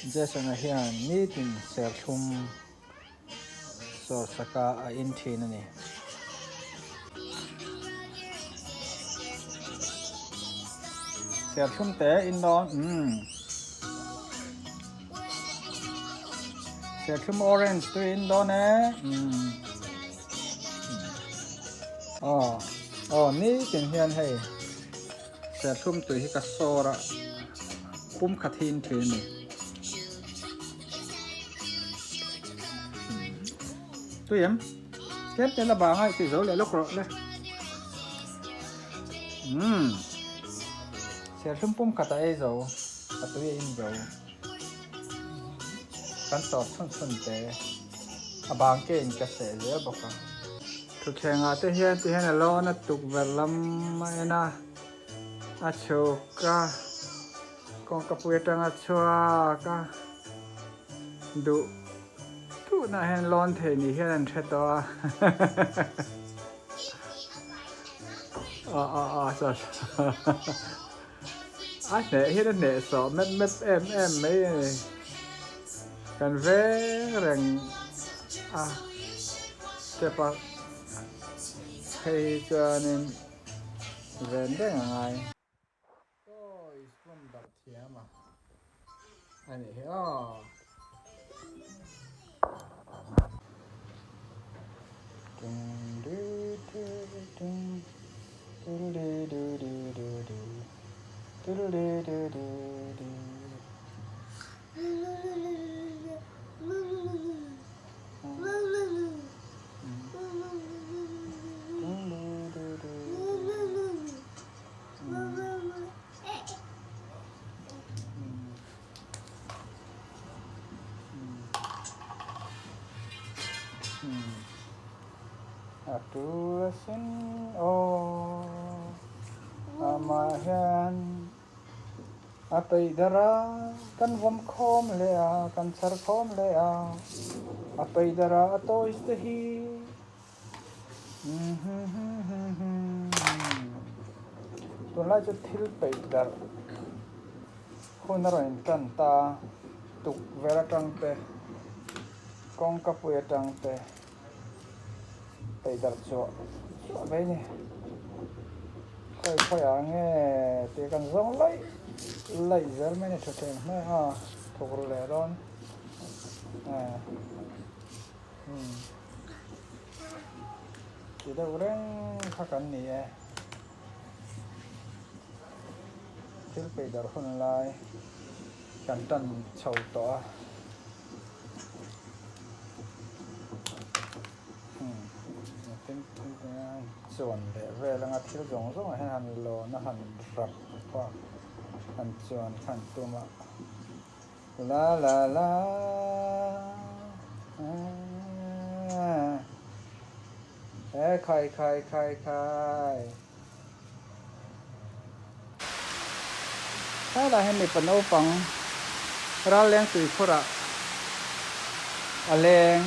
Jason-a hian nitin serthlum sawrsaka a in thin a ni. Serthlum te in dawn umm. Serthlum orange tui in dawn e umm. Aw aw nitin hian hei serthlum tui hi ka sawr a pum khat hi in thin a ni. Tui em? Tlem te la bang a i ti zo leh lawk rawh le. Umm. Serthlum pum khat a ei zo a tui a in zo. Kan sawr chhun chhun te a bang ke in ka seh zel bawk a. Thutthleng ah te hian ti hian a lawn a tukverh lam a en a, a chhuk a, kawngka pui atang a chhuak a, duh duhna hian lawn thei ni hian an hre tawh a. Aw aw aw saw saw. A hneh hian a hneh sawh mep mep em em mai a ni. Kan veng reng a step a phei chuanin ven reng a ngai. Toys pawm darh thiam a a nih hi aw. A tul asin aw amah hian a peih dar a kan vawm khawm leh a kan chhar khawm leh a a peih dar a a toys te hi tunlai chu thil peih darh hun a rawn intan ta tukverh atang te kawngka pui atang te peih darh chhuah chhuah mai a ni khawi khawi ah nge tih kan zawng laih laih zel mai a ni thuthleng hmel a thawk ru leh dawn umm ti deuh reng kha kan ni e thil peih darh hun lai kan tan chho tawh a umm tin tin chuan leh vel anga thil zawng zawng ah hian han lawn a han rap a han chuan kha an tum a. La la la E khai khai khai khai Helai hian mipa naupang ral leng tuikhur ah a leng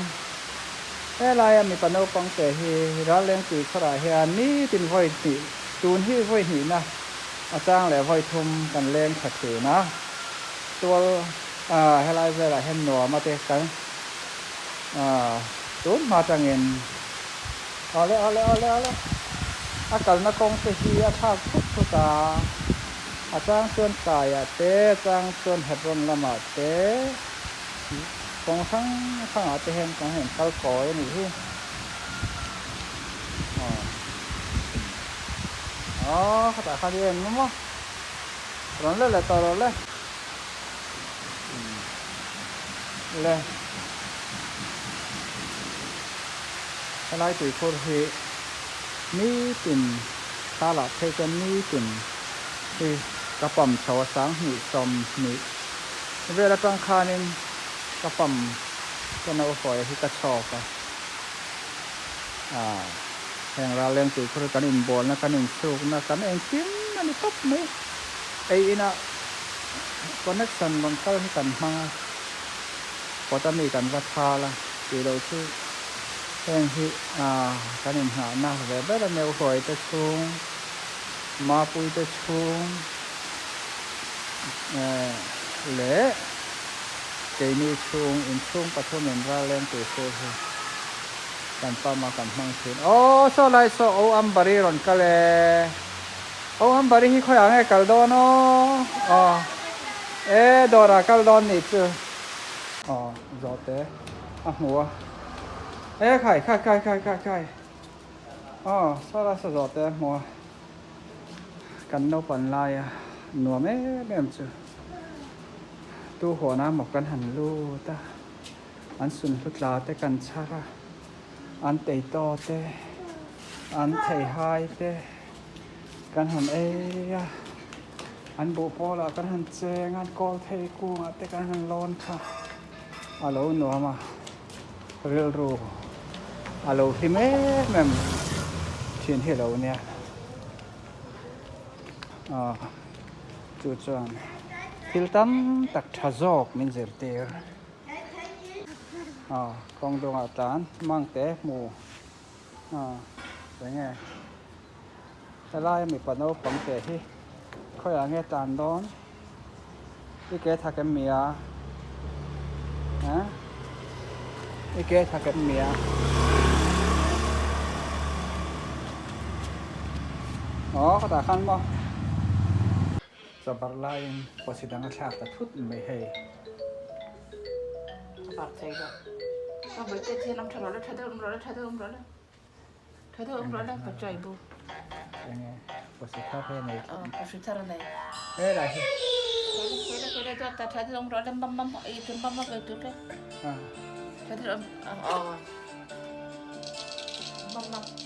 Helaia mipa naupang te hi ral leng tuikhur ah hian nitin vawi hnih tun hi vawi hnihna a chang leh vawi thum kan leng tha thin a. Tual helai velah hian nuam a te kan tun hma tangin awle awle awle awle a kalna kawng te hi a thlak thut thut a a chang chuan kaiah te a chang chuan Hebron lamah te kawng hrang hrangah te hian kan han kal kawi a nih hi aw khatah khan i en maw. Rawn le leh tawh rawh le. Le. Helai tuikhur hi nitin thalah phei chuan nitin hi ka pam chho a 2000 vel atang khanin ka pam ka nauhawia hi ka chhawk a. Aaa heng ral leng tuikhur hi kan inbualna kan insukna kan engkim a ni tawp mai. Ei inah connection rawn kal hi kan hmang a, pot a mi kan va thal a tih loh chu heng hi kan inngahna ve ber a nia Uhuai te chhung, Mapui te chhung leh. Keini chhung inchhung pathumin raleng tuifur hi kan pump a kan hmang thin. Aw saw lai saw O Ambari rawn kal e. O Ambari hi khawiah nge kal dawn aw? Aw e dawrah kal dawn nih chu. Aw zawhte a hmu a. E khai khai khai khai khai khai. Aw saw lai saw zawhte a hmu a. Kan naupan laia nuam em em chu tu huanah maw kan han lut a, an sunhlu tla te kan chhar a, an teitaw te, an theihai te kan han ei a, an buh pawlah kan han cheng a, an kawl thei kungah te kan han lawn kha a lo nuam a. Rilru a lo hlim em em thin hi lo nia. Aw chu chuan thil tam tak tha zawk min zirtir. Aw kawng dawngah tlan mang te hmu aw enge helai mipa naupang te hi khawiah nge tlan dawn. I ke thak em mi a? Hah? I ke thak em mi a? Aw ka tah khan maw? Chabar laiin pawsi dang a thlak ta thut mai hei. Chabar thei lo. Ka vawi te thian awm tha lo la tha deuh awm rawh la tha deuh awm rawh la. Tha deuh awm rawh la ka try bu. Enge pawsi thar hi a nei tlat. Aw pawsi thar a nei. He lai hi. Khawi la khawi la chuan ta tha deuh awm rawh la mam mam ei tur mam mam ei tur te. Tha deuh awm aw. Mam mam.